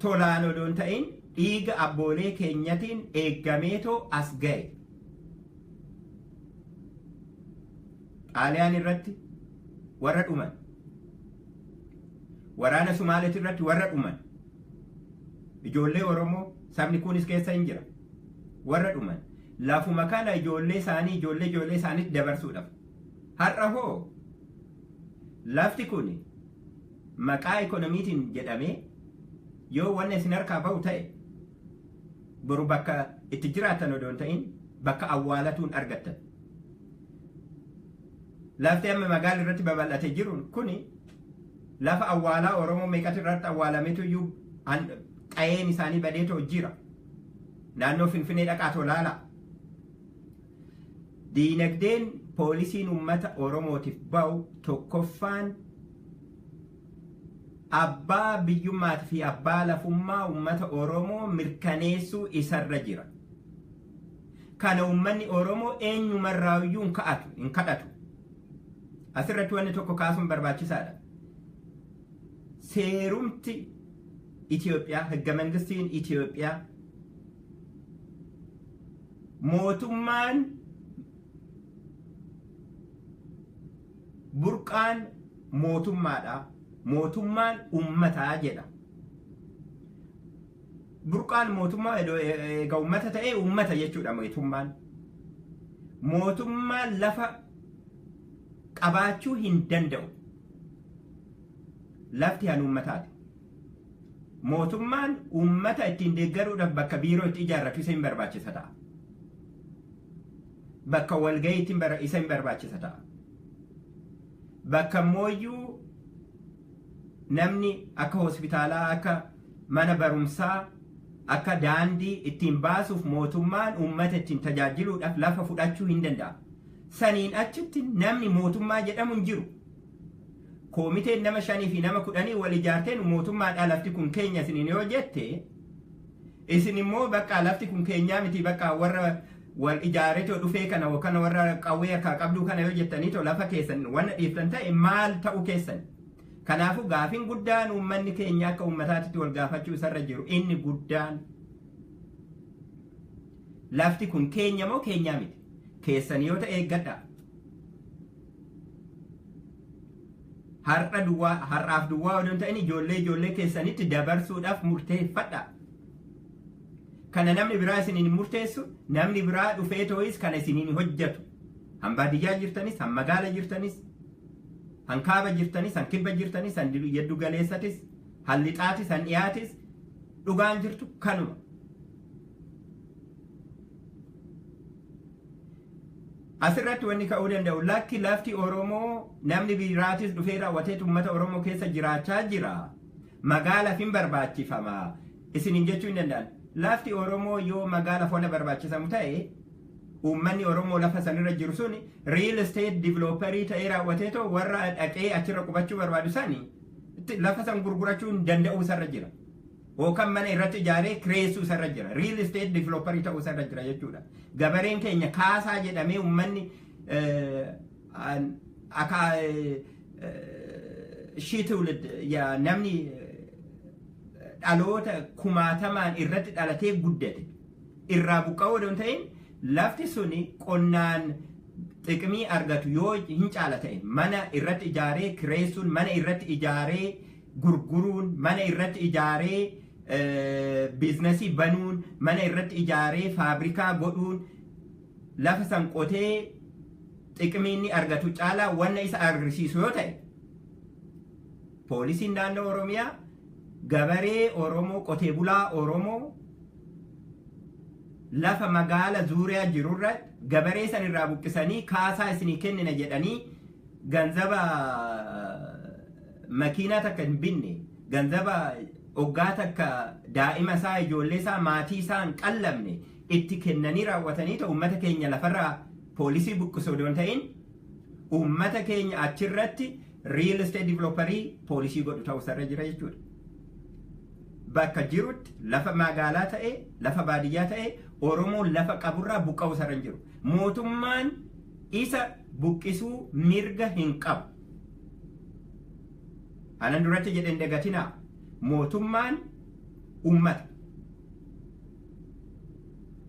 Tolaan odoo hin ta'in dhiiga abboolee keenyatiin eeggameetoo as ga'e. Xaaliyaan irratti warra dhuman. Waraana Sumaaleet irratti warra dhuman. Ijoollee Oromoo sabni kunis keessa hin jira. Warra dhuman. Lafuma kana ijoollee isaanii ijoollee ijoollee isaaniitti dabarsuudhaaf. Har'a hoo lafti kun maqaa ikonomiitiin jedhamee yoo wanna isin harkaa ba'u ta'e, boru bakka itti jiraattan odoo hin ta'in bakka awwaalatuun argattan. Lafti amma magaala irratti babal'ate jiru kuni lafa awwaalaa Oromoo meeqatu irratti awwaalametu iyyuu qa'een isaanii badeetoo jira. Naannoo Finfinnee dhaqaatoo laalaa. Diinagdeen poolisiin uummata Oromootiif ba'u tokkoffaan abbaa biyyummaatii fi abbaa lafummaa uummata Oromoo mirkaneessuu isarra jira. Kana uummanni Oromoo eenyumarraayyuu hin ka'atu, hin kadhatu. Asirratti wanni tokko kaasuun barbaachisaadha. Seerumti Itoophiyaa, hegga mangistiin Itoophiyaa, mootummaan burqaan mootummaadha. Mootummaan uummataa jedha. Burqaan mootummaa egaa uummata ta'ee uummata jechuudha mootummaan. Mootummaan lafa qabaachuu hin danda'u. Lafti han uummataati. Mootummaan uummata ittiin deeggaruudhaaf bakka biiroo itti ijaarratu isa hin barbaachisa ta'a. Bakka walgahii ittiin isa hin barbaachisa ta'a. Bakka mooyyuu namni akka hospitaalaa, akka mana barumsaa, akka daandii ittiin baasuuf mootummaan uummata ittiin tajaajiluudhaaf lafa fudhachuu hin danda'a. Saniin achitti namni mootummaa jedhamu hin jiru. Koomiteen nama 5 fi nama 10 wal ijaarteen mootummaadhaa lafti kun keenya isiniin yoo jette, isin immoo bakka lafti kun keenyaa miti, bakka warra wal ijaareetoo dhufee kana yookaan warra qawwee harkaa qabduu kana yoo jettaniitoo lafa keessan wanna dhiiftan ta'e maal ta'uu keessan. Kanaafuu gaafiin guddaan uummanni keenya akka uummataatitti wal gaafachuu isarra jiru inni guddaan, lafti kun keenya moo keenyaa miti? Keessan yoo ta'e eeggadhaa. Har'a duwwaa, har'aaf duwwaa odoo hin ta'in ijoollee ijoollee keessanitti dabarsuudhaaf murteeffadha. Kana namni biraa isiniin hin murteessu, namni biraa dhufee too'is kana isiniin hin hojjetu. Han baadiyyaa jirtanis, han magaala jirtanis, han kaaba jirtanis, han kibba jirtanis, han yeddu galeessatis, han lixaatis, han dhiyaatis, dhugaan jirtu kanuma. Asirratti wanni ka'uu danda'u, lakki, lafti Oromoo namni biraatis dhufee raawwateetu uummata Oromoo keessa jiraachaa jira. Magaalaaf hin barbaachifama. Isiniin jechuu hin danda'an. Lafti Oromoo yoo magaalaaf wanna barbaachisamu ta'e, uummanni Oromoo lafa sanirra jiru sun real estate developerii ta'ee raawwateetoo warra dhaqee achirra qubachuu barbaadu sani lafa san gurgurachuu hin danda'uu isarra jira. Yookaan mana irratti ijaaree kireessuu isarra jira. Real estate developerii ta'uu isarra jira jechuudha. Gabareen keenya kaasaa jedhamee uummanni akka ishii ትውልድ namni dhaloota kumaatamaan irratti dhalatee guddate irraa buqqa'uu odoo hin ta'in, lafti suni qonnaan xiqmii argatu yoo hin caala ta'e, mana irratti ijaaree kireessuun, mana irratti ijaaree gurguruun, mana irratti ijaaree biizinasii banuun, mana irratti ijaaree faabrikaa godhuun, lafa san qotee xiqmii inni argatu caalaa wanna isa agarsiisu yoo ta'e, poolisiin naannoo Oromiyaa gabaree Oromoo, qotee bulaa Oromoo lafa magaala zuuriyaa jirurra gabaree san irraa buqqisanii kaasaa isinii kennina jedhanii, ganzaba makiinaa takka hin binne, ganzaba oggaa takka daa'ima isaa, ijoollee isaa, maatii isaa hin qallamne itti kennanii raawwatanii ta'u, uummata keenya lafarraa poolisii buqqisuu odoo hin ta'in uummata keenya achirratti real estate developerii poolisii godhu ta'uu isarra jira jechuudha. Bakka jirutti, lafa magaalaa ta'e, lafa baadiyyaa ta'e, Oromoon lafa qaburraa buqqa'uu isarra hin jiru. Mootummaan isa buqqisuu mirga hin qabu. Anan duratti jedhen dagatinaa. Mootummaan Uummata.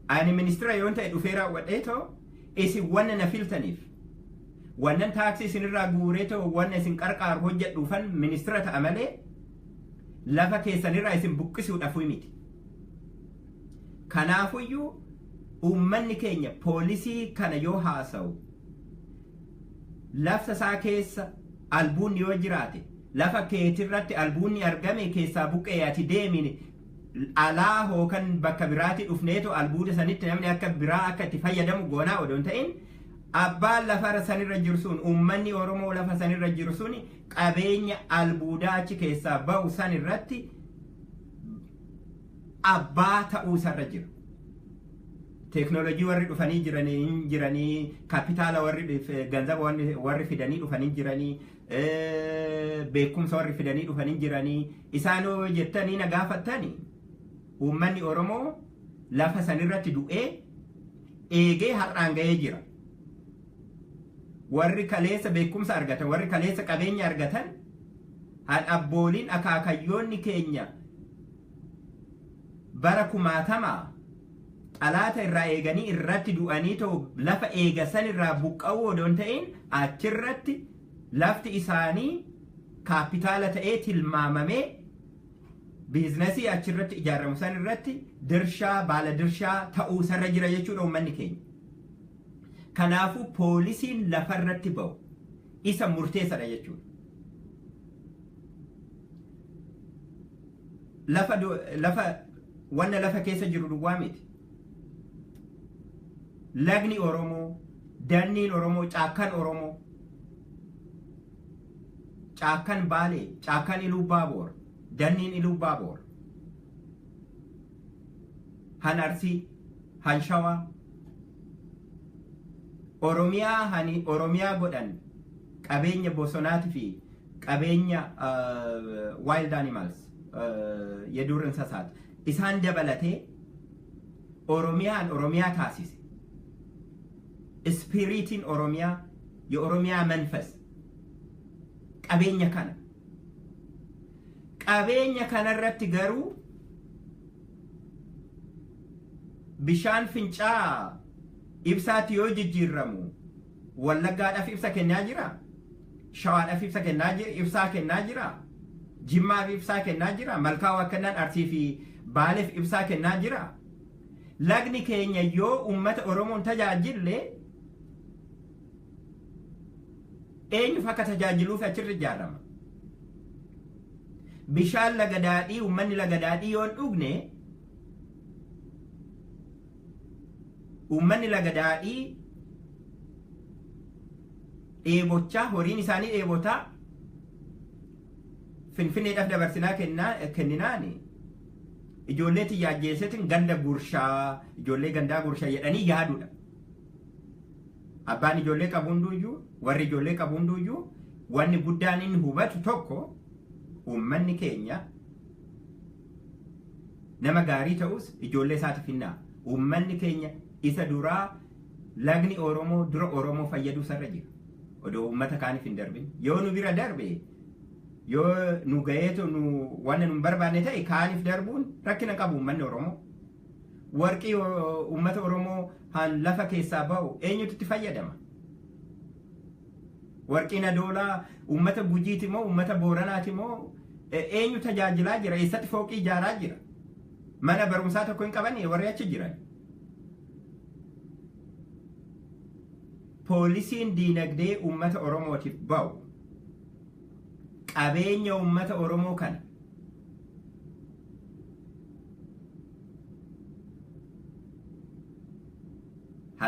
Ani ministira yoon ta'e dhufee raawwadhee too isin wanna na filtaniif wannan taaksii isinirraa guuree too wanna isin qarqaaru hojjedhuufan ministira ta'a malee lafa keessanirraa isin buqqisuudhaaf miti. Kanaafuyyuu uummanni keenya poolisii kana yoo haasa'u lafta isaa keessa albuunni yoo jiraate lafa keetirratti albuunni argame keessaa buqqee ati deemin alaa hookan bakka biraatti dhufneetu albuuda sanitti namni akka biraa akka itti fayyadamu goonaa odoo hin ta'in abbaan lafa sanirra jiru sun uummanni Oromoo lafa sanirra jiru sun qabeenya albuudaa achi keessaa ba'u sanirratti abbaa ta'uu isarra jira. Teeknooloojii warri dhufanii jiranii, kaapitaala warri ganzaba warri fidanii dhufanii jiranii, beekumsa warri fidanii dhufanii jiranii, isaanoo jettanii na gaafattani uummanni Oromoo lafa sanirratti du'ee eegee har'aan ga'ee jira. Warri kaleessa beekumsa argatan, warri kaleessa qabeenya argatan, abbooliin akaakayyoonni keenya bara kumaatamaa xalaata irraa eeganii irratti du'anii ta'u lafa eegasan irraa buqqa'uu odoo hin ta'in achirratti lafti isaanii kaapitaala ta'ee tilmaamamee biizinasii achirratti ijaaramu san irratti dirshaa baala dirshaa ta'uu sarra jira jechuudha uummanni keenya. Kanaafuu poolisiin lafarratti ba'u isa murteessadha jechuudha. Lafa wanna lafa keessa jiru duwwaa miti. Lagni Oromoo, danniin Oromoo, caakkaan Oromoo, caakkaan Baalee, caakkaan Iluu Baaboor, danniin Iluu Baaboor, han Arsii, han Shawaa, Oromiyaa hani Oromiyaa godhan qabeenya bosonaatii fi qabeenya wild animals የዱር እንስሳት isaan dabalatee Oromiyaan Oromiyaa taasise. Ispiriitiin Oromiyaa የኦሮሚያ መንፈስ qabeenya kana. Qabeenya kanarratti garuu bishaan fincaa ibsaatti yoo jijjiirramu Wallaggaadhaaf ibsa kennaa jira, Shawaadhaaf ibsa kennaa jira, ibsaa kennaa jira, Jimmaaf ibsaa kennaa jira, Malkaa Waaqannaan Arsii fi Baaleef ibsaa kennaa jira. Lagni keenya yoo uummata Oromoon tajaajille eenyuuf akka tajaajiluuf achirra ijaarama. Bishaan laga daadhii uummanni laga daadhii yoo hin dhugne uummanni laga daadhii dheebochaa horiin isaanii dheebotaa Finfinneedhaaf dabarsinaa kenninaani ijoollee xiyyaajjeesseetiin ganda gurshaa ijoollee gandaa gurshaa jedhanii yaaduudha. Abbaan ijoollee qabu hunduuyyuu warri ijoollee qabu hunduuyyuu wanni guddaan inni hubatu tokko uummanni keenya nama gaarii ta'us ijoollee isaatiif hinnaa. Uummanni keenya isa duraa lagni Oromoo dura Oromoo fayyaduu sarra jira. Odoo uummata kaaniif hin darbin. Yoo nu bira darbe yoo nu ga'eetu nu wanna nu barbaanne ta'e kaaniif darbuun rakkina qabu uummanni Oromoo. Warqii uummata Oromoo han lafa keessaa ba'u eenyutu itti fayyadama? Warqiin adoolaa uummata Gujiiti moo uummata Booranaati moo eenyu tajaajilaa jira? Eessatti fooqii ijaaraa jira? Mana barumsaa tokko hin qaban warri achi jiran. Poolisiin diinagdee uummata Oromootiif ba'u qabeenya uummata Oromoo kana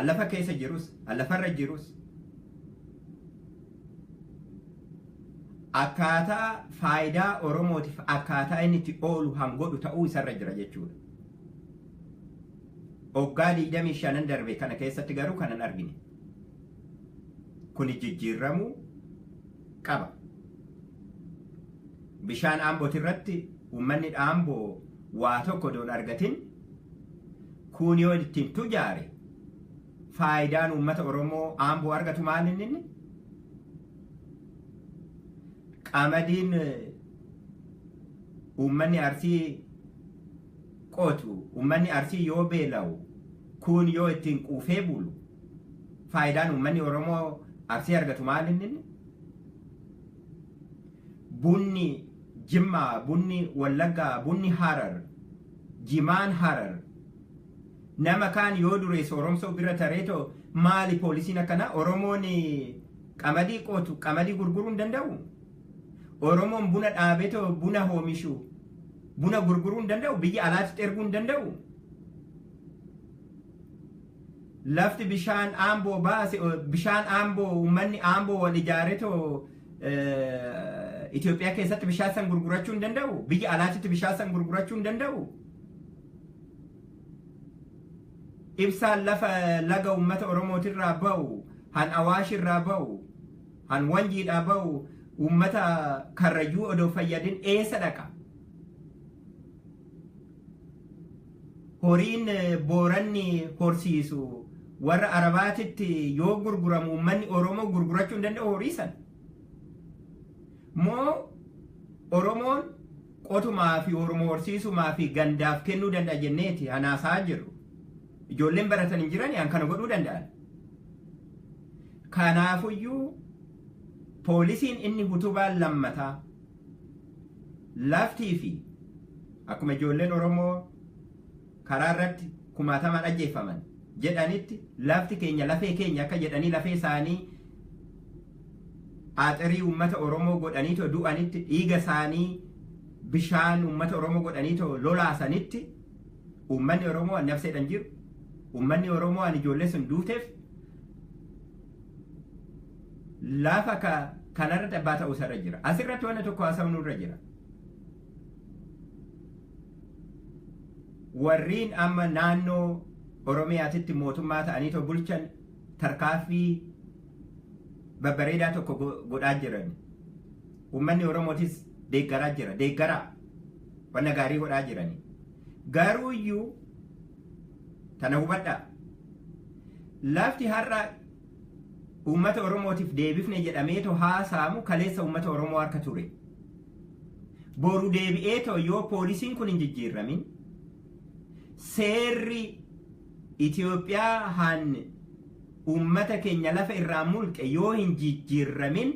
lafa keessa jirus lafarra jirus akkaataa faayidaa Oromootiif akkaataa inni itti oolu hangodhu ta'uu isarra jira jechuudha. Waggaa 25 darbe kana keessatti garuu kanan argine. Kuni jijjiiramuu qaba. Bishaan Ambooti irratti uummanni Amboo waa tokko odoon argatin kun yoo ittiin tujaare faayidaan uummata Oromoo Amboo argatu maal inni? Qamadiin uummanni Arsii qotu, uummanni Arsii yoo beela'u, kun yoo ittiin quufee bulu, faayidaan uummanni Oromoo Arsii argatu maal inni? Bunni Jimmaa, bunni Wallaggaa, bunni Harar, jimaan Harar nama kaan yoo dureessa Oromsoo bira tareetoo, maali poolisiin akkanaa? Oromoon qamadii qotu qamadii gurguruu hin danda'u. Oromoon buna dhaabeetoo buna oomishu buna gurguruu hin danda'u, biyya alaatti erguu hin danda'u. Lafti bishaan Aamboo baase, bishaan Aamboo, uummanni Aamboo wal ijaareetoo Itoophiyaa keessatti bishaan san gurgurachuu hin danda'u. Biyya alaatti bishaan san gurgurachuu hin danda'u. Ibsaan lafa laga uummata Oromootirraa ba'u, han Awaashirraa ba'u, han Wanjiidhaa ba'u, uummata Karrayyuu odoo fayyadin eessa dhaqa? Horiin Booranni horsiisu warra Arabaatitti yoo gurguramu, uummanni Oromoo gurgurachuu hin danda'u horii san. Moo Oromoon qotumaa fi Oromoo horsiisumaa fi gandaaf kennuu danda'a jenneeti hanaasaa jirru? Ijoolleen baratan hin jiran an kana godhuu danda'an. Kanaafuyyuu poolisiin inni utubaan lammataa laftii fi akkuma ijoolleen Oromoo karaa irratti kumaatamaan ajjeefaman jedhanitti, lafti keenya lafee keenya akka jedhanii lafee isaanii aaxirii uummata Oromoo godhaniitoo du'anitti, dhiiga isaanii bishaan uummata Oromoo godhaniitoo lolaasanitti, uummanni Oromoo an nafseedhaan jiru, uummanni Oromoo an ijoollee sun duuteef lafa ka kanarratti abbaa ta'uu isarra jira. Asirratti wanna tokko haasa'uun irra jira. Warriin amma naannoo Oromiyaatitti mootummaa ta'aniitoo bulchan tarkaaffii babbareedaa tokko godhaa jiran. Uummanni Oromootis deeggaraa jira. Deeggaraa wanna gaarii godhaa jirani. Garuu iyyuu tana hubadhaa. Lafti har'a uummata Oromootiif deebifne jedhameetoo haasa'amu kaleessa uummata Oromoo harka ture. Boru deebi'eetoo yoo poolisiin kun hin jijjiirramin, seerri Itoophiyaa han uummata keenya lafa irraa mulqe yoo hin jijjiirramin,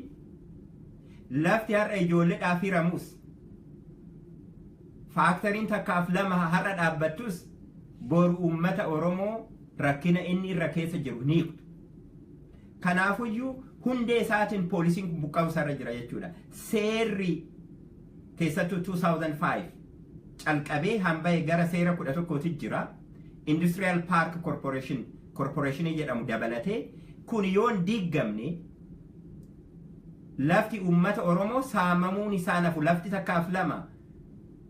lafti har'a ijoolleedhaaf hiramus, faaktoriin takkaaf lama har'a dhaabbattus, boru uummata Oromoo rakkina inni irra keessa jiru ni hiiktu. Kanaafuyyuu hundee isaatiin poolisiin kun buqqa'uu isarra jira jechuudha. Seerri keessattuu 2005 calqabee hamba'e gara seera 11ti jira. Industrial Park Corporation Corporationii jedhamu dabalatee kun yoo hin diiggamne, lafti uummata Oromoo saamamuun isaa nafu. Lafti takkaaf lama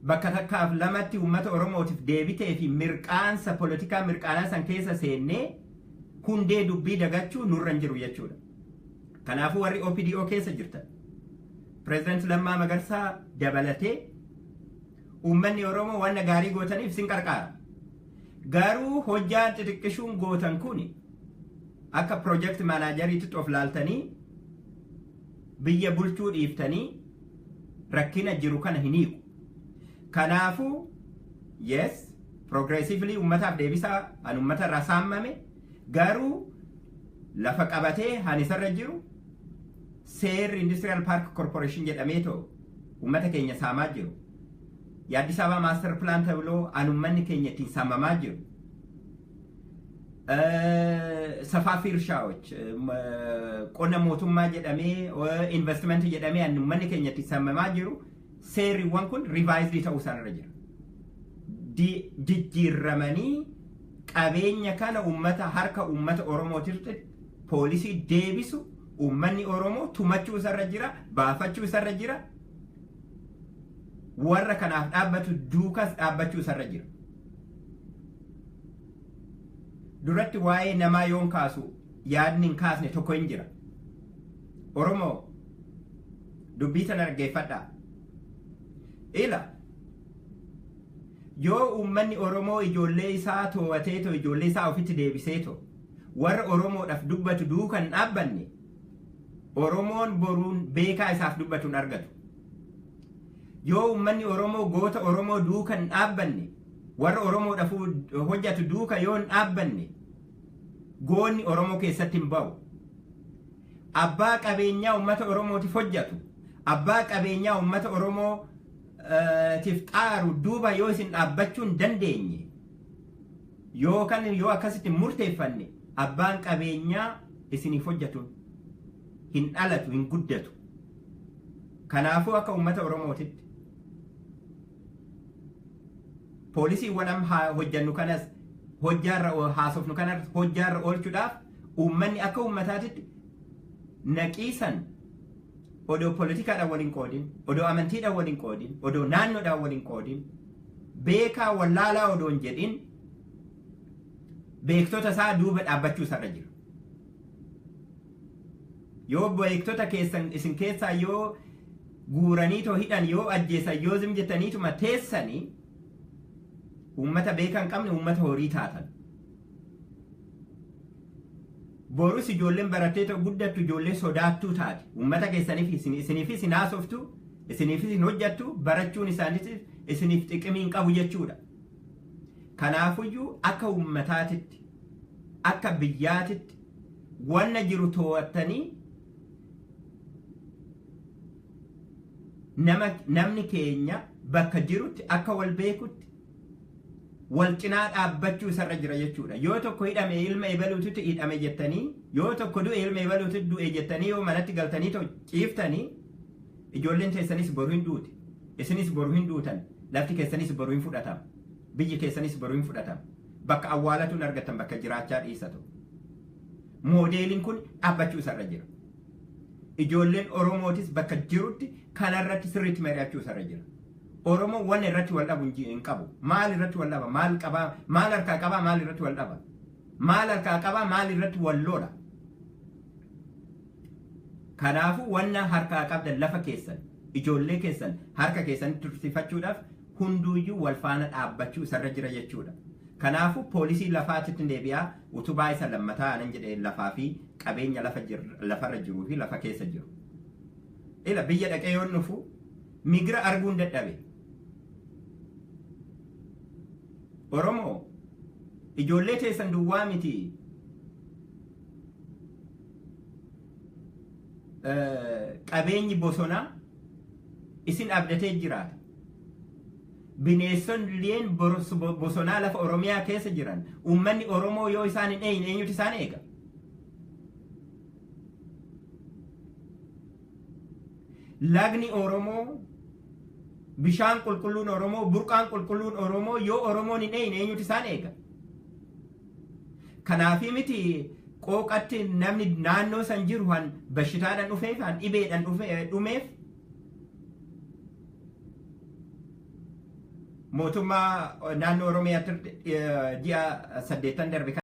bakka takkaaf lamatti uummata Oromootiif deebitee fi mirqaansa poolitikaa mirqaanaa san keessa seennee hundee dubbii dagachuu nurra hin jiru jechuudha. Kanaafuu warri OPDO keessa jirtan, Pireezidant Lammaa Magarsaa dabalatee uummanni Oromoo wanna gaarii gootaniif sin qarqaara. Garuu hojjaan xixiqqishuun gootan kun akka project manageriitti of laaltanii biyya bulchuu dhiiftanii rakkina jiru kana hin hiiku. Kanaafuu yes, progressively uummataaf deebisaa an uummata irraa saammame, garuu lafa qabatee han isarra jiru seerri Industrial Park Corporation jedhameetoo uummata keenya saamaa jiru. የአዲስ አበባ master plan ተብሎ an uummanni keenya ittiin saamamaa jiru. ሰፋፊ እርሻዎች qonna mootummaa jedhamee, investmentii jedhamee an uummanni keenya ittiin saamamaa jiru, seerriiwwan kun revised ta'uu isaanirra jira. Jijjiirramanii qabeenya kana uummata harka uummata Oromootitti poolisii deebisu uummanni Oromoo tumachuu isarra jira, baafachuu isarra jira. Warra kanaaf dhaabbatu duukas dhaabbachuu isarra jira. Duratti waa'ee namaa yoon kaasu yaadni hin kaasne tokko hin jira. Oromoo, dubbii tana dhaggeeffadhaa. Ila yoo uummanni Oromoo ijoollee isaa to'ateetoo ijoollee isaa ofitti deebiseetoo warra Oromoodhaaf dubbatu duukan dhaabbanne, Oromoon boruun beekaa isaaf dubbatu hin argatu. Yoo uummanni Oromoo goota Oromoo duukan dhaabbanne Warra Oromoodhaaf hojjetu duuka yoo hin dhaabbanne, goonni Oromoo keessatti hin ba'u. Abbaa qabeenyaa uummata Oromootiif hojjetu, abbaa qabeenyaa uummata Oromootiif xaaru duuba yoo isin dhaabbachuu hin dandeenye, yookaan yoo akkasitti murteeffanne, abbaan qabeenyaa isiniif hojjetu hin dhalatu, hin guddatu. Kanaafuu akka uummata Oromootitti poolisiiwwan amma hojjannu kanas, hojjaarra haasofnu kanas hojjaarra oolchuudhaaf, uummanni akka uummataatitti naqiisan odoo poolitikaadhaan waliin qoodin, odoo amantiidhaan waliin qoodin, odoo naannoodhaan waliin qoodin, beekaa wallaalaa odoo hin jedhin, beektota isaa duuba dhaabbachuu isarra jira. Yoo beektota keessan isin keessaa yoo guuranii too hidhan, yoo ajjeesan, yoo zim jettaniituma teessanii, uummata beekaa hin qabne, uummata horii taatan. Borus ijoolleen barattee ta'u guddattu ijoollee sodaattuu taate. Uummata keessaniif isiniif isin haasoftu, isiniif isin hojjattu, barachuun isaaniif isiniif xiqimii hin qabu jechuudha. Kanaafuyyuu akka uummataatitti, akka biyyaatitti wanna jiru to'attanii, namni keenya bakka jirutti akka wal beekutti wal cinaa dhaabbachuu isarra jira jechuudha. Yoo tokko hidhame ilma ebaluututti hidhame jettanii, yoo tokko du'e ilma ebaluututti du'e jettanii, yoo manatti galtanii ciiftanii, ijoolleen teessanis boru hin duuti. Isinis boru hin duutan. Lafti keessanis boru hin fudhatama. Biyyi keessanis boru hin fudhatama. Bakka awwaalatu hin argattan, bakka jiraachaa dhiisatu. Moodeeliin kun dhaabbachuu isarra jira. Ijoolleen Oromootis bakka jirutti kanarratti sirriitti mari'achuu isarra jira. Oromoo wanna irratti wal dhabu hin qabu. Maal irratti wal dhaba? Maal qabaa? Maal harkaa qabaa? Maal irratti wal dhaba? Maal harkaa qabaa? Maal irratti wal lola? Kanaafuu wanna harkaa qabdan, lafa keessan, ijoollee keessan harka keessan tursiifachuudhaaf hunduuyyuu wal faana dhaabbachuu isarra jira jechuudha. Kanaafuu poolisii lafaatitti deebi'aa, utubaa isa lammataa anan jedhee, lafaa fi qabeenya lafarra jiruu fi lafa keessa jiru. Ila biyya dhaqee yoon dhufu migira arguun dadhabe. Oromoo, ijoollee teessan duwwaa miti, qabeenyi bosonaa isin abdatee jiraata. Bineensonni bosonaa lafa Oromiyaa keessa jiran, uummanni Oromoo yoo isaan hin eegne, eenyutu isaan eega? Lagni Oromoo, bishaan qulqulluun Oromoo, burqaan qulqulluun Oromoo yoo Oromoon hin eegne, eenyutu isaan eega? Kanaafii miti qooqatti namni naannoo san jiru han bashitaadhaan dhufeef, han dhibeedhaan dhumeef, mootummaa naannoo Oromiyaatti ji'a 8 darbe.